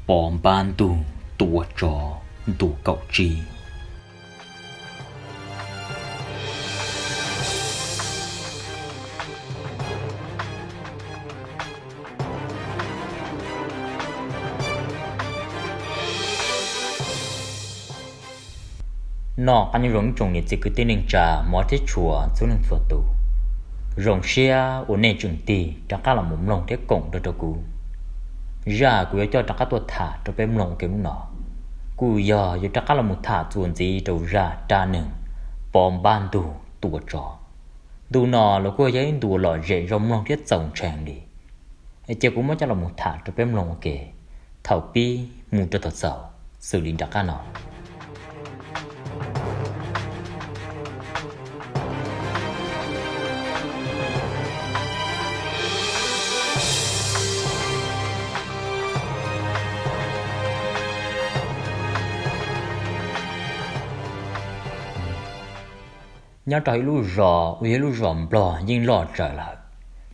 Pov npab ntug tua tsov ntu kaum tsib. Noj qab nyob zoo ib tsoom niam txiv kwv tij neej tsa, hmov thiab tshua txhua leej txhua tus. Zoo siab uas nej tseem tig rov qab los mus mloog thiab koom nrog rau kuv. Zaj kuv yuav coj rov qab tuaj tham rau peb mloog ua ke hnub no, kuj yog yuav rov qab los mus tham txuas ntxiv rau zaj dab neeg Pov npab ntug tua tsov. Ntu no los kuj yog ib ntu lom zem zoo mloog thiab txaus ntshai li. Es cia kuv muab coj los mus tham rau peb mloog ua ke thaum pib mus rau thaum xaus xws li nram qab no. Nyob rau ib lub zos uas yog ib lub zos nplog yeej loj tsawv lawm,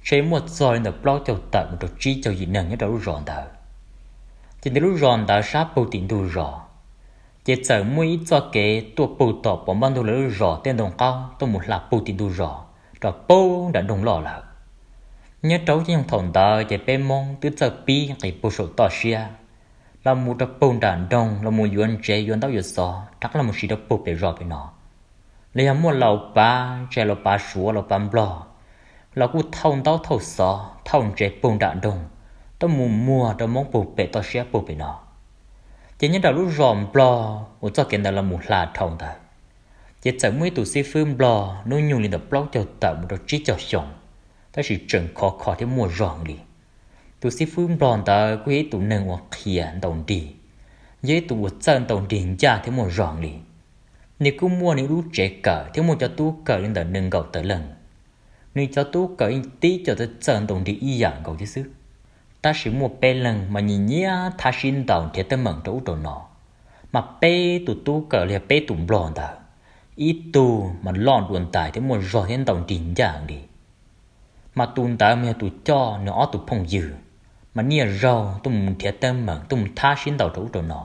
ntshe muaj txog li ntawm plaub caug tawm mus rau tsib caug yim neeg nyob rau lub zos ntawd. Ces ntawm lub zos ntawd sab pug tim ntug zos, ces txawm muaj ib txoj kev tuaj pug tom Pov npab ntug lawv lub zos tej ntoo qaub tuaj mus hla pug tim ntug zos rau pug nram nroog loj lawm. Nyob rau lub caij nyoog thaum ntawd ces peb Hmoob twb txawj pib nqis pug saum toj siab los mus rau pug nram nroog los mus yuav ntsev yuav ntaub yuav xov rov qab los mus siv rau pug pem zos pem no. Los yog muaj laus pav ntse, laus pav suav, laus pav nplog los kuj thauj ntaub thauj xov thauj ntsev pug nram nroog tuaj mus muag rau Hmoob pug pem toj siab pug pem no. Ces nyob rau lub zos nplog uas txoj kev ntawd los mus hla dhau ntawd, ces txawm muaj ib tus xib fwb nplog hnub nyoog li ntawm plaub caug tawm mus rau tsib caug xyoo, tab sis tseem khov kho thiab muaj zog li. Tus xib fwb nplog ntawd kuj yog ib tus neeg uas qhia ntaus nrig, yog ib tus uas txawj ntaus nrig ncaj thiab muaj zog li. Nws kuj muaj nws lub tsev kawm thiab muaj cov tub kawm li ntawm nees nkaum tawm leej. Nws cov tub kawm yeej tib co txawj ntaus nrig ib yam nkaus thiab xwb, tab sis muaj peb leeg mas nyias nyias thab sib ntaus nrhiav teeb meem rau ub rau no. Mas peb tus tub kawm los yog peb tus nplog ntawd, ib tug mas loj dua ntais thiab muaj zog thiab ntaus nrig ncaj li. Mas tus ntawd mas yog tus coj nws ob tus phooj ywg mas niaj zaug tuaj mus nrhiav teeb meem tuaj mus thab sib ntaus rau ub rau no.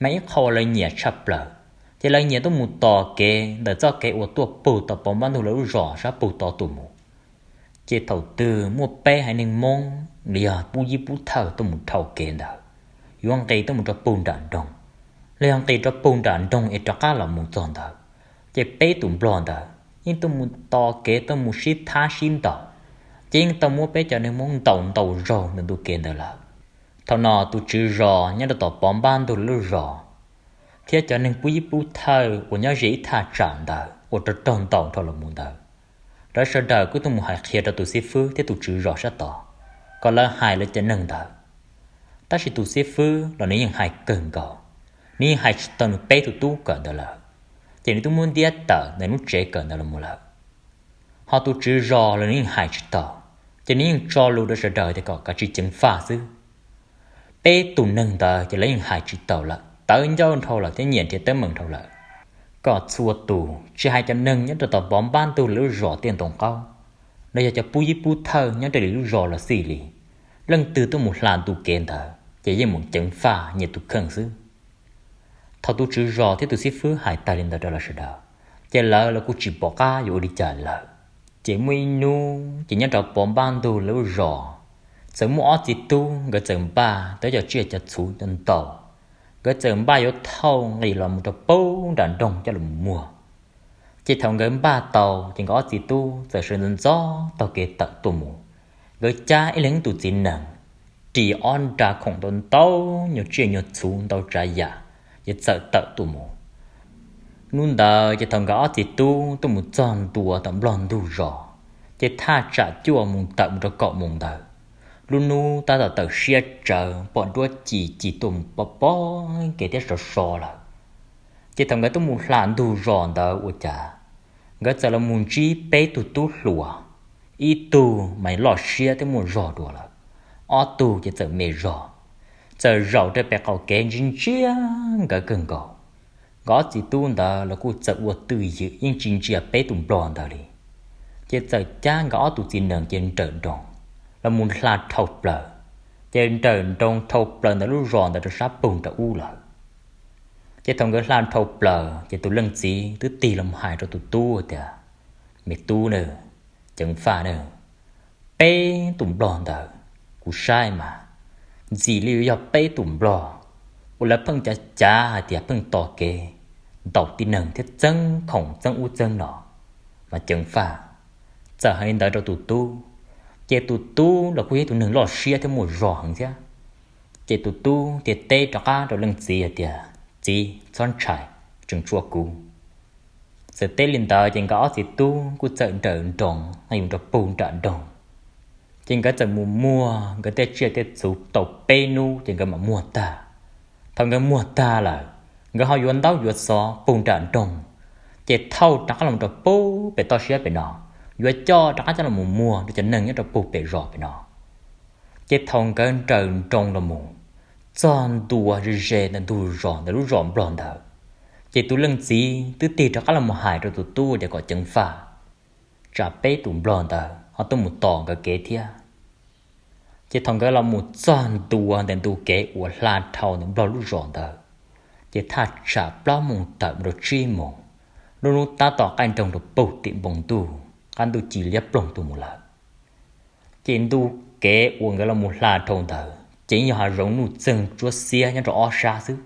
Mas ib qho uas lawv nyiam tshaj plaws, ces lawv nyiam tuaj mus tos kev ntawm txoj kev uas tuaj pug tom Pov npab ntug lawv lub zos sab pug tod tuaj mus. Ces thaum twg muaj peb haiv neeg Hmoob los yog pub yib pub thawj tuaj mus dhau kev ntawd, yuav nqis tuaj mus rau pug nram nroog, los yog nqis rau pug nram nroog es rov qab los mus txog ntawd, ces peb tus nplog ntawd yeej tuaj mus tos kev tuaj mus sib thab sib ntaus, ces yeej tau muab peb cov neeg Hmoob ntaus ntau zaug ntawm ntu kev ntawd lawm. Thaum no tus tswv zos nyob rau tom Pov npab ntug lawv lub zos thiab cov neeg pub yib pub thawj uas nyob ze ib thaj tsam ntawd uas raug raug ntaus dhau los mus ntawd, lawv sawv daws kuj tuaj mus hais qhia rau tus xib fwb thiab tus tswv zos sab tod kom lawv hais lawv cov neeg ntawd. Tab sis tus xib fwb los nws yeej hais kawg nkaus, nws yeej hais tsis tau nws peb tus tub kawm ntawd lawm, ces nws twb muab ntiab tawm ntawm lub tsev kawm ntawd los mus lawm. Ho tus tswv zos los nws yeej hais tsis tau, ces nws yeej tso lus rau sawv daws tias kom kav tsij ceev faj xwb. Peb tus neeg ntawd ces lawv yeej hais tsis tau lawm, tawv ncauj dhau lawm thiab nyiam nrhiav teeb meem dhau lawm. Kom txhua tus tsis hais cov neeg nyob rau tom Pov npab ntug lawv lub zos tiaj ntoo qaub, los yog cov pub yib pub thawj nyob rau lwm lub zos los xij li, leej twg tuaj mus hla ntu kev ntawd ces yeej mus ceev faj nyias tus kheej xwb. Thaum tus tswv zos thiab tus xib fwb hais tag li ntawd rau lawv sawv daws, ces lawv los kuj tsis pom qab yuav ua li cas lawm. Ces muaj ib hnub ces nyob rau Pov npab ntug lawv lub zos, txawm muaj ob txiv tub nkawd txawm npaj tau cov tsiaj cov txhuv coj ntau, nkawd txawm npaj yuav thauj nqis los mus rau pug nram nroog coj los muag. Ces thaum nkawd npaj tau ces nkawd ob txiv tub txawm sawv ntxov ntxov taug kev tawm tuaj mus. Nkawd cab ib leeg ib tus txiv nees, ris ob nra khoom ntau ntau, nyuag tsiaj nyuag txhuv ntau tsav yam, ces txawm tawm tuaj mus. Hnub ntawd ces thaum nkawd ob txiv tub tuaj mus txog ntua tom nplog ntug zos, ces thaj tsam cuaj mus tawm mus rau kaum moos ntawd, lub hnub tab tom tawm siab tsawv, pom nruab ci ci tuaj mus pov pov kev thiab so so lawm. Ces thaum nkawd tuaj mus hla ntug zos ntawd ua cas, nkawd txawm los mus ntsib peb tug tub hluas, ib tug mas loj siab thiab muaj zog dua lawm, ob tug ces txawm me zog, txawm zaum rau pem qaum kev ntsia ntsia nkawd kawg nkaus. Nkawd ob txiv tub ntawd los kuj txawm ua twj ywm yeej tsis ntsia peb tus nplog ntawd li. Ces txawm cab nkawd ob tus txiv nees ces nrawm nroos los mus hla dhau plaws, ces nrawm nroos dhau plaws ntawm lub zos ntawd rau sab pug nram ub lawm. Ces thaum nkawd hla dhau plaws ces tus leej txiv twb tig los hais rau tus tub tias, Me tub na, ceev faj na, peb tus nplog ntawd, kuv saib mas ntxim li yuav yog peb tus nplog uas lawv pheej cav cav hais tias pheej tos kev ntaus tib neeg thiab txeeb khoom txeeb ub txeeb no, mas ceev faj. Txawm hais li ntawd rau tus tub, ces tus tub los kuj yog ib tug neeg loj siab thiab muaj zog heev thiab. Ces tus tub thiaj teb rov qab rau leej txiv hais tias, Txiv, txhob ntshai, tseem tshuav kuv. Txawm teb li ntawd ces nkawd ob txiv tub kuj txawm nrawm nroos yus rau pug nram nroog. Ces nkawd txawm mus muag nkawd tej tsiaj tej txhu tau peb hnub ces nkawd mam muag tag. Thaum nkawd muag tag lawm, nkawd ho yuav ntaub yuav xov pug nram nroog, ces thauj rov qab los rau pug pem toj siab pem no, yuav coj rov qab coj los muag rau cov neeg nyob rau pug pem zos pem no. Ces thaum nkawd nrawm nroos los mus txog ntua ze ze ntawm ntug zos ntawm lub zos nplog ntawd, ces tus leej txiv twb tig rov qab los hais rau tus tub tias kom ceev faj, tsam peb tus nplog ntawd ho tuaj mus tos nkawd kev thiab. Ces thaum nkawd los mus txog ntua ntawm ntug kev uas hla dhau ntawm nplog lub zos ntawd, ces thaj tsam plaub moos tawm mus rau tsib moos, lub hnub tab tom qaij nroog rau pug tim npoo ntuj, qab ntuj ci liab ploog tuaj mus lawm. Ces ntu kev uas nkawd los mus hla dhau ntawd ces yog hav zoov nuj txeeg tsuab xiab nyob rau ob sab xwb.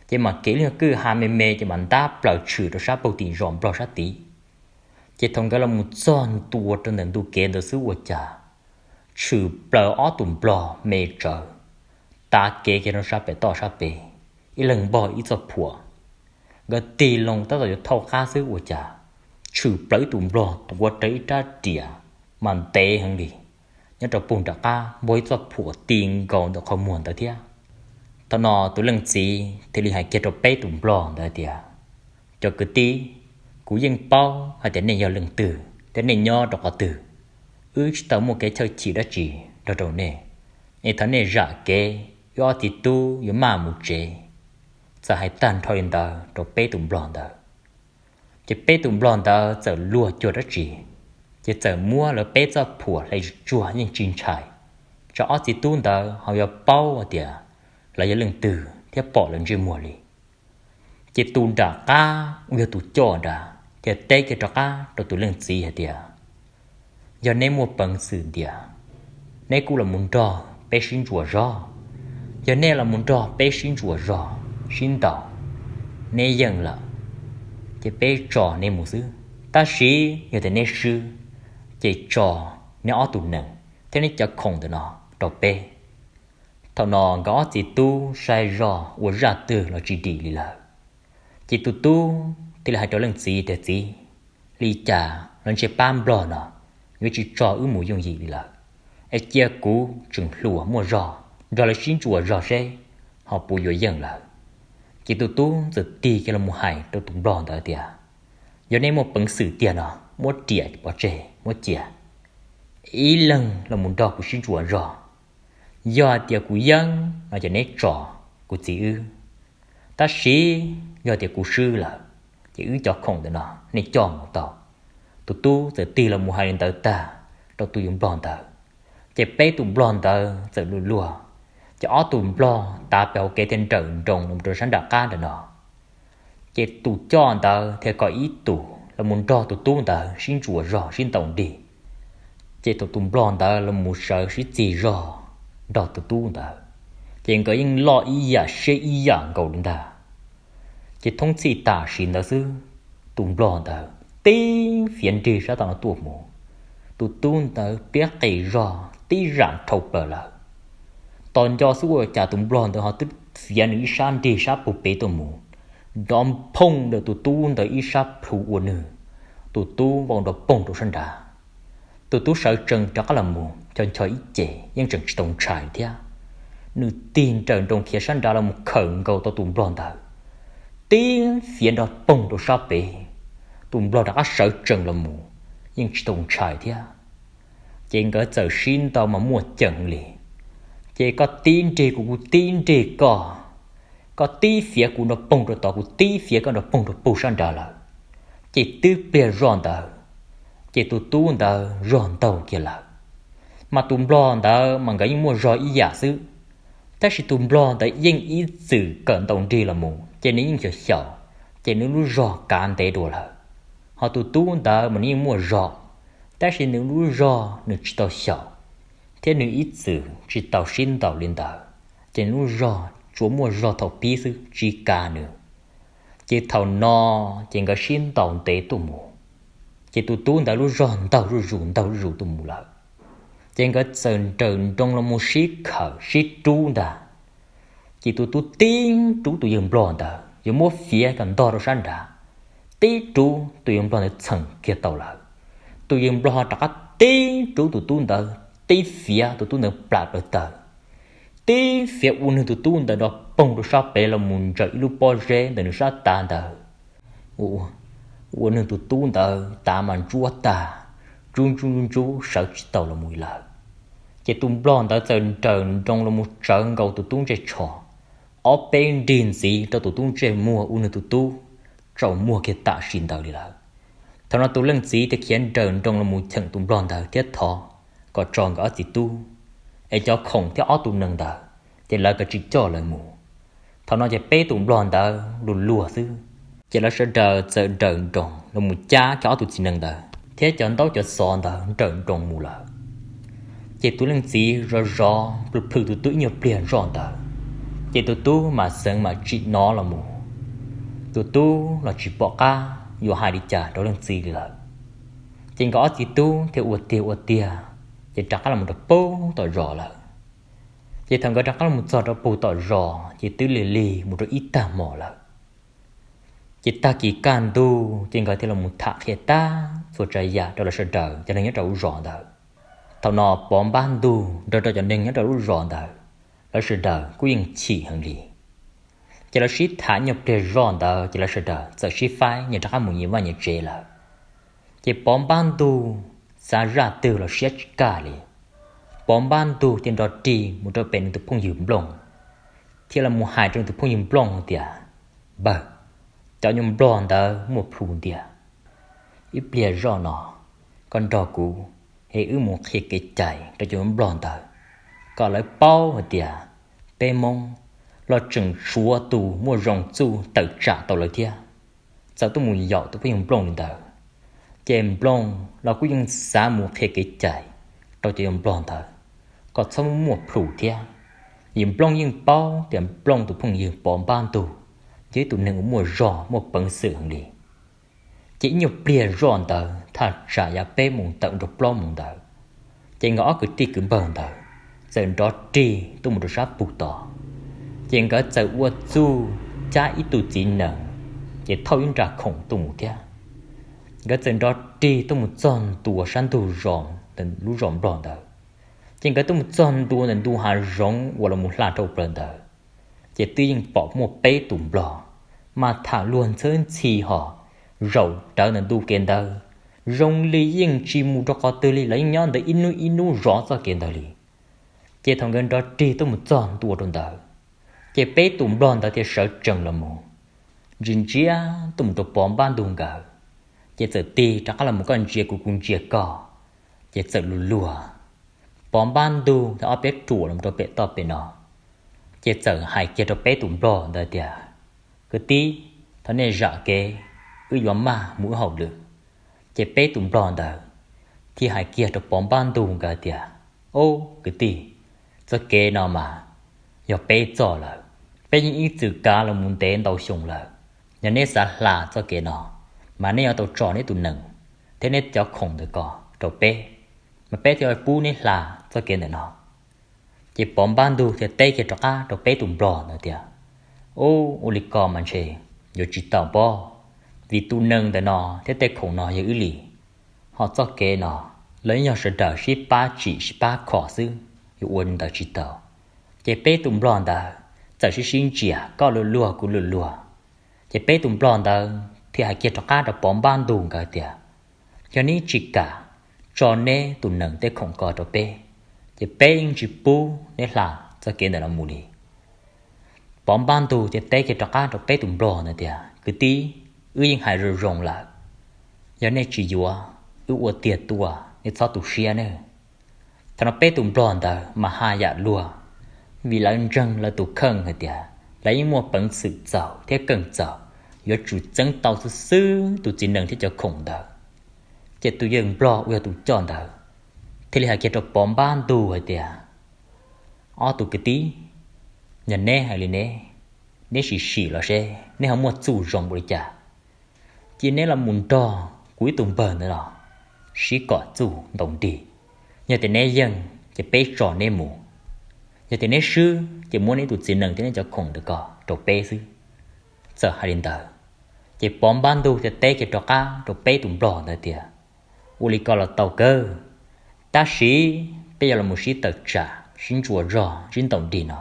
Ces mam kev lub kwj ha me me ces mam ntab plaws tshwm rau sab pug tim zos nplog sab tid. Ces thaum nkawd los mus txog ntua rau ntawm ntu kev ntawd xwb ua cas tshwm plaws ob tus nplog me tsawv tav kev kiag rau sab pem toj sab pem, ib leeg npog ib txoj phuam. Nkawd tig loo tab tom yuav thauj qab xwb ua cas tshwm plaws ib tus nplog tuav rawv ib rab riam mas ntev heev li nyob rau pug nram qab npog ib txoj phuam ti nkaus ntawm qhov muag ntawd thiab. Thaum no tus leej txiv thiaj li hais kiag rau peb tus nplog ntawd tias, Cov kwv tij, kuv yeej paub hais tias nej yog leej twg thiab nej nyob rau qhov twg. Wb tsis tau muaj kev chawj chim dab tsi nrog rau nej, es thov nej zam kev, wb ob txiv tub yuav maj mus tsev. Txawm hais tag nrho li ntawd rau peb tus nplog ntawd, ces peb tus nplog ntawd txawm luag cuag dab tsi, ces txawm muab lawv peb txoj phuam hle tsuag yeej tsis ntshai, tsam ob txiv tub ntawd ho yuav paub tias lawv yog leej twg thiab pom lawv ntsej muag li. Ces tus nram qab uas yog tus coj nrad thiaj teb kiag rov qab rau tus leej txiv hais tias, Yog neb muaj peev xwm tias neb kuj los mus nrog peb sib ntsuas zog, yog nej los mus nrog peb sib ntsuas zog sib ntaus, neb yeej lawm, ces peb tso neb mus xwb. Tab sis yog tias neb swb, ces tso neb ob tug nees thiab neb cov khoom ntawm no rau peb. Thaum no nkawd ob txiv tub saib zoj ua zaj twg los tsis dim li lawm. Ces tus tub thiaj li hais rau leej txiv tias, Txiv, li cas los ntshe pab nplog no yuav tsis tso wb mus yooj yim li lawm, es cia kuv tseem hluas muaj zog nrog lawv sib ntsuas zog seb ho puas yuav yeej lawm. Ces tus tub txawm tig kiag los mus hais rau tus nplog ntawd tias, Yog nej muaj peev xwm tiag no, muab riam pov tseg muab cia, ib leeg los mus nrog kuv sib ntsuas zog. Yog hais tias kuv yeej no ces neb tso kuv txiv wb, tab sis yog tias kuv swb lawm, ces wb cov khoom ntawm no nej coj mus tau. Tus tub txawm tig los mus hais li ntawd tag rau tus yus nplog ntawd, ces peb tus nplog ntawd txawm luag luag, ces ob tus nplog tav pem hauv kev thiaj nrawm nroos los rau sab nram qab ntawm no. Ces tus coj ntawd thiaj kom ib tus los mus nrog tus tub ntawd sib ntsuas zog sib ntaus nrig. Ces thaum tus nplog ntawd los mus sawv sib txig zog nrog tus tub ntawd, ces nkawd yeej loj ib yam siab ib yam nkaus li ntag. Ces thoob txhij tam sim ntawd xwb, tus nplog ntawd tib fiav nrig sab tom no tuaj mus, tus tub ntawd piab qis zog tib zam dhau plaws lawm. Tos nco xwb ua cas tus nplog ntawd ho twb fiav nws ib sab nrig sab pug pem tuaj mus, nrov phooj ntawm tus tub ntawd ib sab plhu ua nws, tus tub vau nrov poog rau sab nrad. Tus tub sawv tsees rov qab los mus ncho ncho ib ce yeej tseem tsis tau ntshai thiab. Nws tig nrawm nroos khiav sab nrad los mus khawm nkaus tau tus nplog ntawd, tib fiav nrov poog rau sab pem. Tus nplog rov qab sawv tsees los mus yeej tsis tau ntshai thiab. Ces nkawd txawm sib ntaus mas muaj ceem li, ces koj tib nrig kuv, kuv tib nrig koj, koj tib fiav kuv nrov poog rau tod, kuv tib fiav koj nrov poog rau pug sab nrad lawm. Ces twb pliag zoj ntawd, ces tus tub ntawd zog ntaug kiag lawm. Mas tus nplog ntawd mas nkawd yeej muaj zog ib yam xwb, tab sis tus nplog ntawd yeej ib txwm kawm ntaus nrig los mus ces nws yeej xyaum xyaum, ces nws lub zog kav ntev dua lawm. Ho tus tub ntawd mas nws yeej muaj zog, tab sis nws lub zog nws tsis tau xyaum, thiab nws ib txwm tsis tau sib ntaus li ntawd, ces nws lub zog tsuas muaj zog thaum pib xwb tsis kav nws. Ces thaum no ces nkawd sib ntaus ntev tuaj mus, ces tus tub ntawd lub zog ntaug zuj zus ntaug zuj zus tuaj mus lawm. Ces nkawd txawm nrawm nroos los mus sib khawm sib rub ntag. Ces tus tub tib rub tus yawg nplog ntawd yuav muab fiav kom ntog rau sab nrad, tib rub tus yawg nplog ntawd txheem kiag tau lawm. Tus yawg nplog rov qab tib rub tus tub ntawd, tib fiav tus tub ntawd plam plaws taw, tib fiav ua nws tus tub ntawd nrov poog rau sab pem los mus ntsaws ib lub pob zeb ntawm nws sab tav ntawd. Ua nws tus tub ntawd tav mas ntsuab tag, ntsub ntsub ntsub sawv tsis tau los mus lawm. Ces tus nplog ntawd txawm nrawm nroos los mus tsawv nkaus tus tub ntsej tsho, ob peb nrig ntxiv rau tus tub ntsej muag ua nws tus tub tsaus muag kiag tam sim ntawd li lawm. Thaum no tus leej txiv thiaj khiav nrawm nroos los mus cheem tus nplog ntawd thiab thov kom tso nkawd ob txiv tub, es cov khoom thiab ob tug nees ntawd ces lawv kav tsij coj lawv mus. Thaum no ces peb tus nplog ntawd luag luag xwb, ces lawv sawv daws txawm nrawm nroos los mus cab kiag ob tug txiv nees ntawd thiab cov ntaub cov xov ntawd nrawm nroos mus lawm. Ces tus leej txiv zov zov plhws plhws tus tub ib nyuag pliag zoj ntawd, ces tus tub mas xeev mas tsim no los mus, tus tub los tsis pom qab yuav hais li cas rau leej txiv li lawm. Ces nkawd ob txiv tub thiaj ua tiag ua tiag, ces rov qab los rau pem tom zos lawm. Ces thaum nkawd rov qab los txog rau pem tom zos ces twb lig lig mus rau ib tag hmo lawm. Ces tag kis kaj ntug ces nkawd thiaj los tham qhia tag txhua tsav yam rau lawv sawv daws cov neeg nyob rau lub zos ntawd. Thaum no Pov Npab Ntug nrog rau cov neeg nyob rau lub zos ntawd, lawv sawv daws kuj yeej chim heev li. Ces lawv sib tham nyuag pliag zoj ntawd ces lawv sawv daws txawm sib faib nyias rov qab mus nyias vaj nyias tsev lawm. Ces Pov Npab Ntug xav zaj twg los siab tsis kaj li. Pov Npab Ntug thiaj nrov rig mus rau pem nws tus phooj ywg Nplooj, thiaj los mus hais rau nws tus phooj ywg Nplooj tias, Npawg, cov nyuag nplog ntawd muaj plhus ntiag. Ib pliag zoj no koj nrog kuv es wb mus qhia kev cai rau cov nyuag nplog ntawd kom lawv paub hais tias peb Hmoob los tseem tshuav tus muaj zoo txuj tawm tsam tau lawv thiab. Txawm tuaj mus yaum tus phooj ywg Nplooj li ntawd, ces Nplooj los kuj yeej xav mus qhia kev cai rau cov nyuag nplog ntawd kom txhob muaj plhus thiab. Vim Nplooj yeej paub tias Nplooj tus phooj ywg Pov Npab Ntug yog ib tus neeg uas muaj zog muaj peev xwm heev li. Ces ib nyuag pliag zoj ntawd thaj tsam yav peb moos tawm rau plaub moos ntawd, ces nkawd ob kwv tij kwv npawg ntawd txawm nrov rig tuaj mus rau sab pem tod. Ces nkawd txawm ua txuj cab ib tug txiv nees, ces thauj ib nra khoom tuaj mus thiab. Nkawd txawm nrov rig tuaj mus txog ntua sab ntug zos, lub zos nplog ntawd. Ces nkawd tuaj mus txog ntua ntawm ntu hav zoov uas los mus hla rau plaws ntawd, ces twb yeej pom muaj peb tus nplog mas tham luag ntxhwb ntxhi ho zaum rawv ntawm ntu kev ntawd, zoo li yeej tsis mus rau qhov twg li, lawv yeej nyob ntawd ib hnub ib hnub zov txoj kev ntawd li. Ces thaum nkawd nrov rig tuaj mus txog ntua rau ntawd, ces peb tus nplog ntawd thiaj sawv tsees los mus ntsia ntsia tuaj mus rau Pov Npab Ntug nkawd, ces txawm tig rov qab los mus koj ntsia kuv kuv ntsia koj, ces txawm luag luag. Pov Npab Ntug thiab ob peb ruam los rau pem toj pem no, ces txawm hais kiag rau peb tus nplog ntawd tias, Kwv tij, thov nej zam kev, wb yuav maj mus wb hauj lwm. Ces peb tus nplog ntawd thiaj hais kiag rau Pov Npab Ntug nkawd tias, Ob kwv tij, txoj kev no mas yog peb txoj lawm. Peb yeej ib txwm kav los mus ntev ntau xyoo lawm. Yog neb xav hla txoj kev no, mas neb yuav tau tso neb tus nees thiab neb cov khoom ntawm ko rau peb, mas peb thiaj pub neb hla txoj kev ntawm no. Ces Pov Npab Ntug thiaj teb kiag rov qab rau peb tus nplog ntawd tias, Ub, ua li ko mas ntshe yuav tsis tau pob, vim tus nees ntawm no thiab tej khoom no yog wb li. Ho txoj kev no los yog sawv daws sib pab tsim sib pab kho xwb, yuav ua li ntawd tsis tau. Ces peb tus nplog ntawd txawm sib sib ntsia, koj luag luag kuv luag luag. Ces peb tus nplog ntawd thiaj hais kiag rov qab rau Pov Npab Ntug nkawd tias, Yog neb tsis kam tso neb tus nees tej khoom ko rau peb, ces peb yeej tsis pub neb hla txoj kev ntawm no mus li. Pov Npab Ntug thiaj teb kiag rov qab rau peb tus nplog ntawd tias, Kwv tij, wb yeej hais zoo zoo lawm. Yog nej tsis yuav, wb ua tiag tuaj, nej txhob tu siab nawb. Thaum no peb tus nplog ntawd mas haj yam luag, vim lawv ntseeg lawv tus kheej hais tias lawv yeej muaj peev xwm txaus thiab keej txaus yuav tsum txeeb tau xwb xwb tus txiv nees thiab cov khoom ntawd. Ces tus yawg nplog uas yog tus coj ntawd thiaj li hais kiag rau Pov Npab Ntug hais tias, Ob tug kwv tij, yog neb hais li neb, neb sim sim los seb neb ho muaj txuj zoo npaum li cas, cia neb los mus nrog kuv ib tug npawg ntawd los sib kom txuj ntaus nrig. Yog tias neb yeej ces peb tso neb mus, yog tias neb swb ces muab neb tus txiv nees thiab neb cov khoom ntawd ko rau peb xwb. Txawm hais li ntawd, ces Pov Npab Ntug thiaj teb kiag rov qab rau peb tus nplog ntawd tias, Ua li ko los tau kawg, tab sis peb yuav los mus sib tawm tsam sib ntsuas zog sib ntaus nrig no.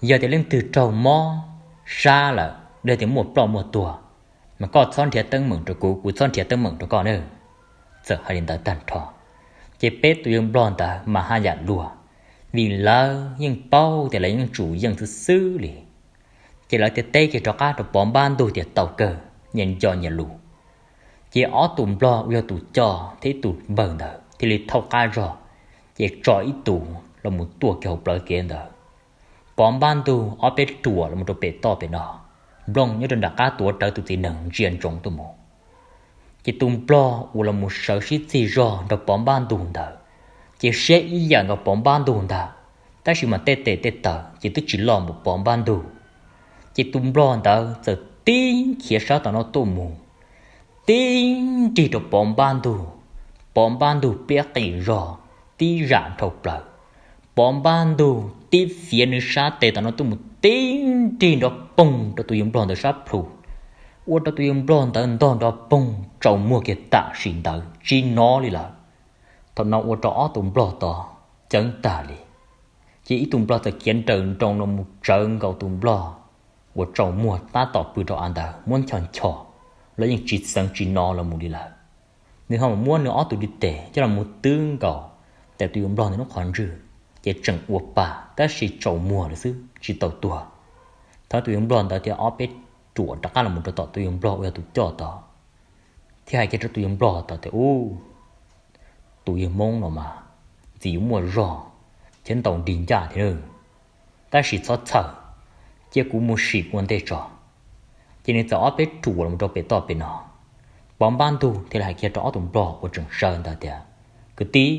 Yog tias leej twg raug mob sab lawm, yog tias muaj ploj muaj tuag, mas koj txhob nrhiav teeb meem rau kuv, kuv txhob nrhiav teeb meem rau koj na. Txawm hais li ntawd tag nrho, ces peb tus yawg nplog ntawd mas haj yam luag, vim lawv yeej paub tias lawv yeej tsum yeej xwb xwb li. Ces lawv thiaj teb kiag rov qab rau Pov Npab Ntug tias tau kawg, nyias nco nyias lus. Ces ob tus nplog uas yog tus coj thiab ib tus npawg ntawd thiaj li thauj qab zog, ces tso ib tus los mus tuaj kiag hauv plawv kev ntawd. Pov Npab Ntug ob peb ruam los mus rau pem toj pem no, nplooj nyob rau nram qab tuav rawv tus txiv nees ntsia ntsoov tuaj mus. Ces tus nplog uas los mus sawv sib txig zog nrog Pov Npab Ntug ntawd, ces siab ib yam nkaus Pov Npab Ntug ntag, tab sis mas tej tes tej taw ces twb tsis loj npaum Pov Npab Ntug. Ces tus nplog ntawd txawm tib khiav sab tom no tuaj mus, tib nrig rau Pov Npab Ntug. Pov Npab Ntug piab qis zog, tib zam nrhau plaws. Pov Npab Ntug tib fiav nws sab tes tom no tuaj mus tib nrig nrov poog rau tus yawg nplog ntawd sab plhu, ua rau tus yawg nplog ntawd ntog nrov poog tsaus muag kiag tam sim ntawd tsis hnov li lawm. Thaum no ua rau ob tus nplog tod ceeb tag li. Ces ib tus nplog txawm khiav nrawm nroos los mus tsawv nkaus tus nplog uas tsaus muag tab tom pw rau av ntawd muab nchos nchos los yeej tsis xeev tsis hnov los mus li lawm. Nws ho mus muab nws ob tus di tes coj los mus twb nkaus ntawm tus yawg nplog ntawd lub qhov ntswg, ces tseem ua pa tab sis tsaus muag lawm xwb tsis tau tuag. Thaum tus yawg nplog ntawd thiab ob peb ruam rov qab los mus rau tom tus yawg nplog uas yog tus coj tod, thiab hais kiag rau tus yawg nplog tod tias, Ub, tus yawg Hmoob no mas ntxim yuav muaj zog thiab ntaus nrig ncaj thiab nawb, tab sis txhob txhawj, cia kuv mus sim ua ntej tso. Ces nws txawm ob peb ruam los rau pem toj pem no. Pov Npab Ntug thiaj li hais kiag rau ob tus nplog uas tseem sawv ntawd tias, Kwv tij,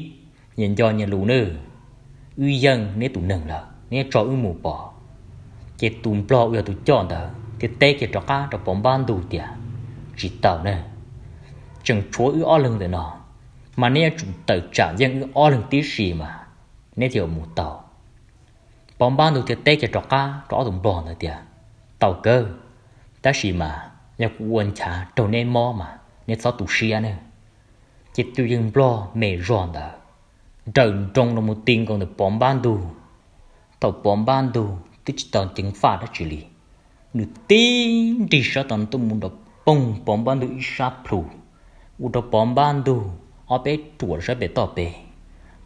nyias nco nyias lus nawb, wb yeej neb tus neeg lawm, neb tso wb mus pov. Ces tus nplog uas yog tus coj ntawd thiaj teb kiag rov qab rau Pov Npab Ntug tias, Tsis tau ne, tseem tshuav wb ob leeg ntawm no, mas neb yuav tsum tawm tsam yeej wb ob leeg tib si mas neb thiaj mus tau. Pov Npab Ntug thiaj teb kiag rov qab rau ob tus nplog ntawd tias, Tau kawg, tab sis mas yog kuv ua nchav raug neb mob mas neb txhob tu siab ne. Ces tus yawg nplog me zog ntawd nrawm nroos los mus ti nkaus ntawm Pov Npab Ntug. Thaum Pov Npab Ntug twb tsis tau ceev faj dab tsi li, nws tib nrig sab tom no tuaj mus nrov poog Pov Npab Ntug ib sab plhu, ua rau Pov Npab Ntug ob peb ruam sab pem toj pem,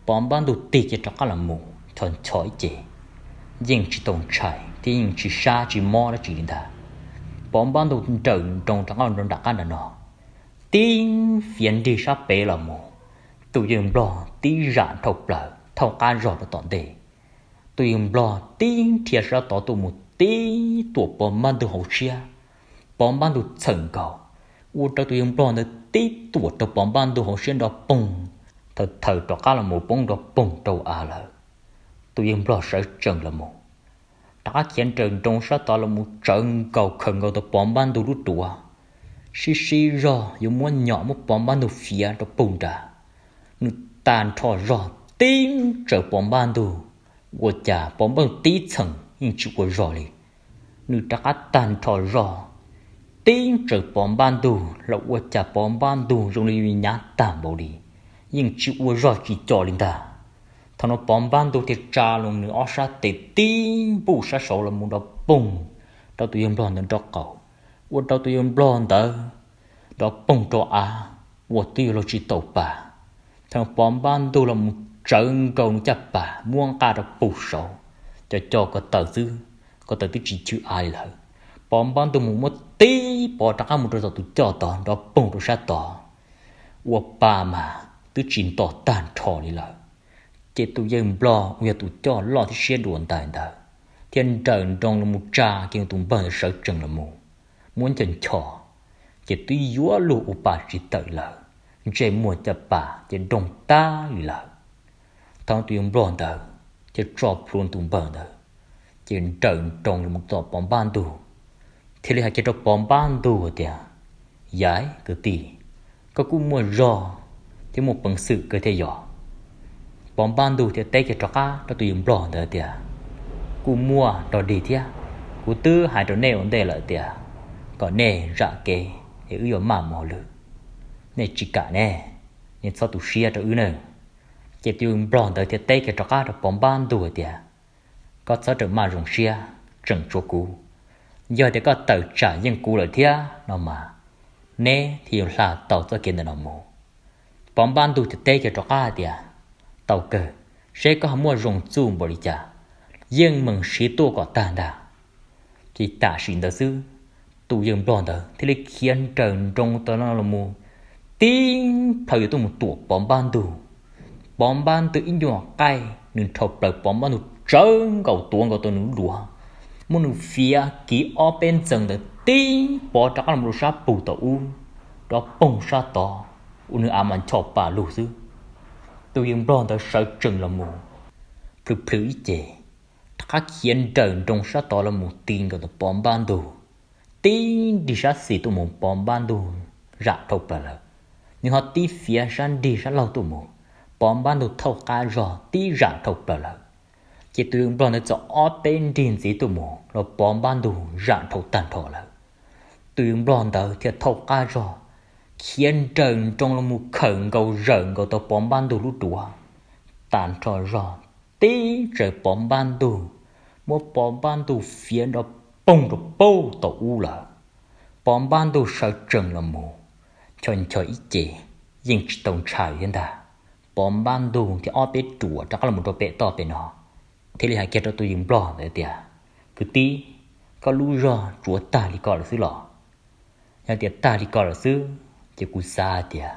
Pov Npab Ntug tig kiag rov qab los mus nchos nchos ib ce, yeej tsis tau ntshai thiab yeej tsis sab tsis mob dab tsi li ntag. Pov Npab Ntug nrawm nroos rov qab los nram qab nram no, tib fiav nrig sab pem los mus, tus yawg nplog tib zam nrhau plaws thauj qab zog rau tom ntej. Tus yawg nplog tib nrhiav sab tod tuaj mus tib tuam Pov Npab Ntug hauv siab, Pov Npab Ntug txhawm nkaus, ua rau tus yawg nplog ntawd tib tuam rau Pov Npab Ntug hauv siab nrov poog, thaum thaum rov qab los mus poob nrov poog rau av lawm. Tus yawg nplog sawv tsees los mus, rov qab khiav nrawm nroos sab tod los mus tsawv nkaus khaws nkaus tau Pov Npab Ntug lub duav, sib sib zog yuav muab nyom muab Pov Npab Ntug fiav rau puag nrad. Nws tag nrho zog tib ntsaws Pov Npab Ntug, ua cas Pov Npab Ntug tib txheem yeej tsis ua zog li. Nws rov qab tag nrho zog tib ntsaws Pov Npab Ntug los ua cas Pov Npab Ntug zoo li nyav tag npaum li, yeej tsis ua zog tsis co li ntag. Thaum no Pov Npab Ntug thiaj tsa los nws ob sab tes tib npuj sab saud los mus nrov poog rau tus yawg nplog ntawd nraub qaum, ua rau tus yawg nplog ntawd nrov poog rau av, ua twb yuav luag tsis tau pa. Thaum no Pov Npab Ntug los mus tsawv nkaus nws caj pas muab nqa rau puag saud, co co ko taw xwb, ko taw twb tsis chwv av li lawm. Pov Npab Ntug mus muab tib pov rov qab mus rau tom tus coj tod nrov poog rau sab tod, ua pa mas twb tsis nto tag nrho li lawm. Ces tus yawg nplog uas yog tus coj loj thiab siab dua ntais ntawd thiaj nrawm nroos los mus tsa kiag tus npawg ntawd sawv tsees los mus, muab ncho ncho, ces twb yuav luag ua pa tsis tawm lawm, ntsej muag caj pas ces nroo tag li lawm. Thaum tus yawg nplog ntawd thiaj tso plhuav tus npawg ntawd, ces nrawm nroos los mus tom Pov Npab Ntug, thiaj li hais kiag rau Pov Npab Ntug tias, Yaiv kwv tij, koj kuj muaj zog thiab muaj peev xwm kawg thiab yog? Pov Npab Ntug thiaj teb kiag rov qab rau tus yawg nplog ntawd tias, Kuj muaj rog dig thiab. Kuv twb hais rau nej ua ntej lawm tias kom nej zam kev es wb yuav maj mus lwm. Nej tsis kam ne, nej txhob tu siab rau wb nawb. Ces tus yawg nplog ntawd thiaj teb kiag rov qab rau Pov Npab Ntug tias, Koj txhob rawm maj zoo siab, tseem tshuav kuv. Yog tias koj tawm tsam yeej kuv lawm thiab no mas, neb thiaj yuav hla tau txoj kev ntawm no mus. Pov Npab Ntug thiaj teb kiag rov qab hais tias, Tau kawg, seb koj ho muaj zoo txuj npaum li cas, yeej meem siv tuaj kom tag ntag. Ces tam sim ntawd xwb, tus yawg nplog ntawd thiaj li khiav nrawm nroos tom no los mus, tib plhaw yuav tuaj mus tuam Pov Npab Ntug. Pov Npab Ntug ib nyuag qaij nws dhau plaws, Pov Npab Ntug tsawv nkaus tuav nkaus tau nws lub duav, muab nws fiav kiv ob peb ntxees ntawd tib pov rov qab los rau sab pug tom ub, rov poog sab tod, ua nws av mas ncho pa lug xwb. Tus yawg nplog ntawd sawv tsees los mus, plhws plhws ib ce, rov qab khiav nrawm nroos sab tod los mus ti nkaus ntawm Pov Npab Ntug, tib nrig sab xis tuaj mus Pov Npab Ntug zam dhau plaws lawm. Nws ho tib fiav sab nrig sab laug tuaj mus, Pov Npab Ntug thauj qab zog tib zam dhau plaws lawm. Ces tus yawg nplog ntawd txawm ob peb nrig ntxiv tuaj mus los Pov Npab Ntug zam dhau tag nrho lawm. Tus yawg nplog ntawd thiaj thauj qab zog khiav nrawm nroos los mus khawm nkaus zawm nkaus tau Pov Npab Ntug lub duav tag nrho zog, tib tsaws Pov Npab Ntug, muab Pov Npab Ntug fiav nrov poog rau pem tom ub lawm. Pov Npab Ntug sawv tsees los mus, ncho ncho ib ce, yeej tsis tau ntshai thiab ntag. Pov Npab Ntug thiab ob peb ruam rov qab los rau pem toj pem no, thiaj li hais kiag rau tus yawg nplog ntawd tias, Kwv tij, koj lub zog tsuav tag li ko lawm xwb los? Yog tias tag li ko lawm xwb, ces kuv xav hais tias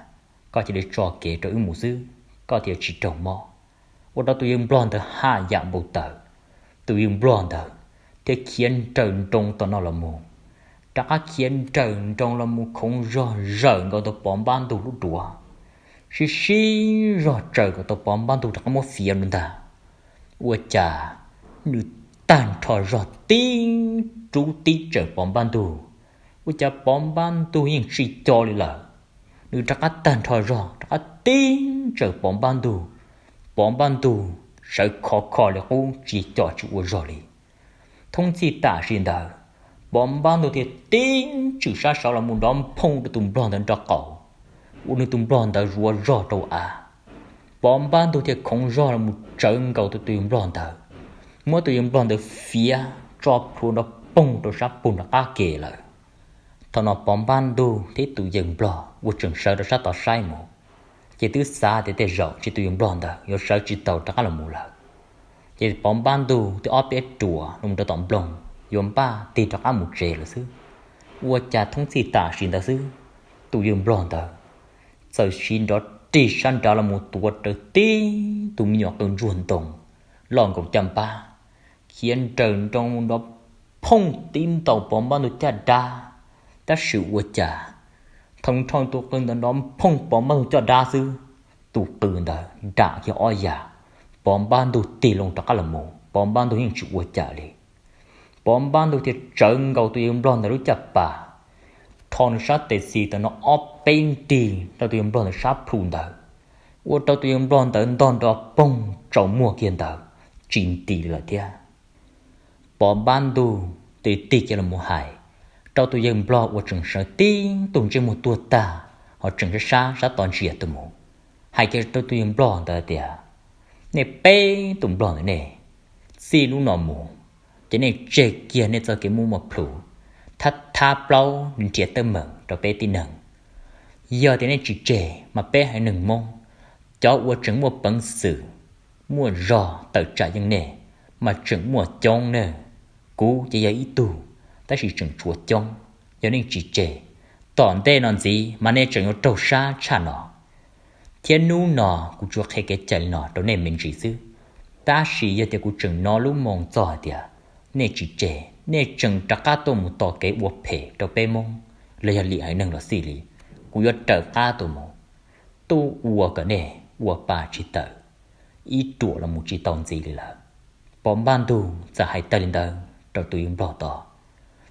koj cia li tso kev rau wb mus xwb, koj thiaj tsis raug mob. Ua rau tus yawg nplog ntawd haj yam npau taws, tus yawg nplog ntawd thiaj khiav nrawm nroos tom no los mus, rov qab khiav nrawm nroos los mus khoov zog zawm nkaus tau Pov Npab Ntug lub duav, sib sib zog tsaws kom tau Pov Npab Ntug rov qab muab fiav ntag. Ua cas nws tag nrho zog tib rub tib tsaws Pov Npab Ntug, ua cas Pov Npab Ntug yeej tsis co li lawm. Nws rov qab tag nrho zog rov qab tib tsaws Pov Npab Ntug, Pov Npab Ntug sawv khov kho li qub tsis co tsis ua zog li. Thoob txij tam sim ntawd, Pov Npab Ntug thiaj tib tswm sab saud los mus nrov nphooj rau tus nplog ntawd nrog qaum, ua nws tus nplog ntawd zuav zog rau av. Pov Npab Ntug thiaj khoov zog los mus tsawv nkaus tus yawg nplog ntawd, muab tus yawg nplog ntawd fiav tso plhuav nrov poog rau sab pug nram qab ke lawm. Thaum no Pov Npab Ntug thiab tus yawg nplog uas tseem sawv rau sab tod saib mus, ces twb xav tias tej zaum ntshe tus yawg nplog ntawd yuav sawv tsis tau rov qab los mus lawm. Ces Pov Npab Ntug thiab ob peb ruam los rau tom nploog yuav npaj tig rov qab mus tsev lawm xwb. Ua cas thoob txij tam sim ntawd xwb, tus yawg nplog ntawd txawm siv nrov rig sab nrad los mus tuav rawv tib tug me nyuam qws ntsuag ntoo loj nkaus caj npab, khiav nrawm nroos nrov phooj tib ntaus Pov Npab Ntug caj dab. Tab sis ua cas thaum nrho tus qws ntawd nrov phooj Pov Npab Ntug caj dab xwb, tus qws ntawd nram kiag ob yam, Pov Npab Ntug tig loo rov qab los mus, Pov Npab Ntug yeej tsis ua cas li. Pov Npab Ntug thiaj tsawv nkaus tus yawg nplog ntawd lub caj pas, rho nws sab tes xis tam no ob peb nrig rau tus yawg nplog ntawd sab plhu ntawd, ua rau tus yawg nplog ntawd ntog nrov poog tsaus muag kiag ntawd, tsis nti lawm thiab. Pov Npab Ntug thiaj tig kiag los mus hais rau tus yawg nplog uas tseem sawv tib tug ntsej muag tuag tag ho tseem sab sab sab tod ntsia tuaj mus, hais kiag rau tus yawg nplog ntawd tias, Nej peb tus nplog ntawd nej, txij hnub no mus ces nej tseg kiag nej txoj kev muaj muaj plhus, thab thab plaub nrhiav teeb meem rau peb tib neeg. Yog tias nej tsis tseg mas peb haiv neeg Hmoob, cov uas tseem muaj peev xwm, muaj zog tawm tsam yeej nej mas tseem muaj coob ne. Kuv ces yog ib tug, tab sis tseem tshuav coob. Yog nej tsis tseg, tom ntej no ntxiv mas nej tseem yuav raug sab tshaj no. Thiab hnub no kuv tsuas qhia kev cai li no rau nej me ntsis xwb, tab sis yog tias kuv tseem hnov lub moo txog hais tias nej tsis tseg, nej tseem rov qab tuaj mus tos kev ua phem rau peb Hmoob los yog lim haiv neeg los xij li, kuv yuav raws qab tuaj mus, tuaj ua kom nej ua pa tsis tawm, ib ruam los mus tsis tau ntxiv li lawm. Pov Npab Ntug txawm hais tag li ntawd rau tus yawg Nplog tod,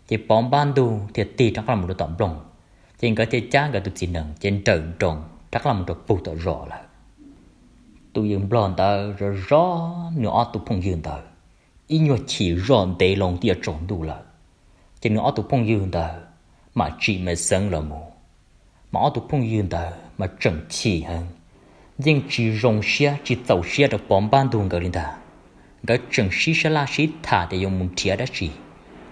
ces Pov Npab Ntug thiaj tig rov qab los rau tom Nplooj, ces nkawd thiaj cab nkawd tus txiv nees ces nrawm nroos rov qab los rau puag tom zos lawm. Tus yawg Nplog ntawd zov zov nws ob tug phooj ywg ntawd, ib nyuag chim zoj ntev loo twb yuav tsaus ntuj lawm, ces nws ob tug phooj ywg ntawd mam tsim me xeev los mus. Mas ob tug phooj ywg ntawd mas tseem chim heev, yeej tsis zoo siab tsis txaus siab rau Pov Npab Ntug nkawd li ntag. Nkawd tseem sib sab laj sib tham tias yuav mus nrhiav dab tsi,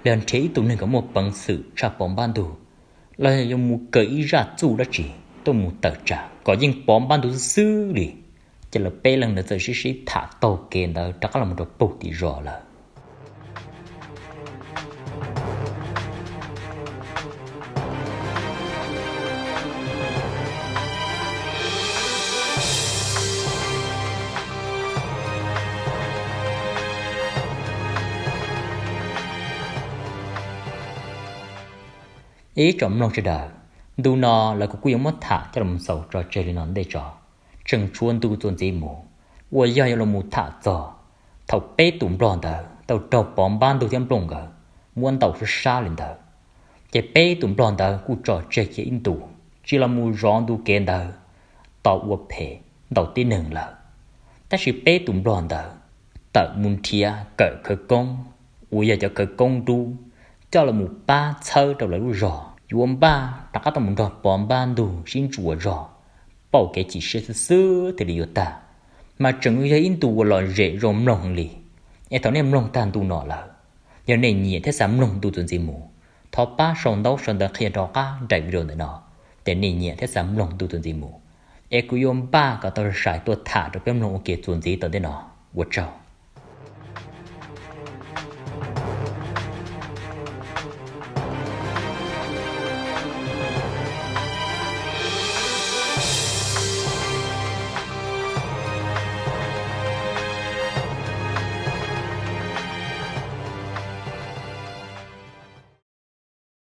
los yog nrhiav ib tug neeg kom muaj peev xwm tshaj Pov Npab Ntug, los yog yuav mus kaw ib zaj txuj dab tsi tuaj mus tawm tsam kom yeej Pov Npab Ntug xwb xwb li. Ces lawv peb leeg ntawd txawm sib sib tham taug kev ntawd rov qab los rau puag tim zos lawm. Ib tsoom mloog sawv daws, ntu no lawv kuv kuj yuav muab tham coj los xaus tso tseg li no ntej tso. Tseem tshuav ntu txuas ntxiv mus uas yog yuav los mus tham txog thaum peb tus Nplog ntawd tau raug Pov Npab Ntug thiab Nplooj nkawd muab ntaus sab sab li ntawd, ces peb tus Nplog ntawd kuj tso tseg kiag ib ntus tsis los mus zov ntu kev ntawd, tau ua phem ntaus tib neeg lawm. Tab sis peb tus Nplog ntawd tawm mus nrhiav kawm khawv koob uas yog cov khawv koob dub coj los mus pab txhawb rau lawv lub zog yuav npaj rov qab tuaj mus nrog Pov Npab Ntug sib ntsuas zog, pauj kev chim siab xwb xwb thiaj li yuav tag. Mas tseem yog ib ntu uas lom zem zoo mloog heev li. Es thaum nej mloog tag ntu no lawm, yog nej nyiam thiab xav mloog ntu txuas ntxiv mus, thov pab sau ntaub sau ntawv qhia rov qab nraim video ntawm no tias nej nyiam thiab xav mloog ntu txuas ntxiv mus, es kuv yuav npaj kom tau sai tuaj tham rau peb mloog ua ke txuas ntxiv tom ntej no. Ua tsaug.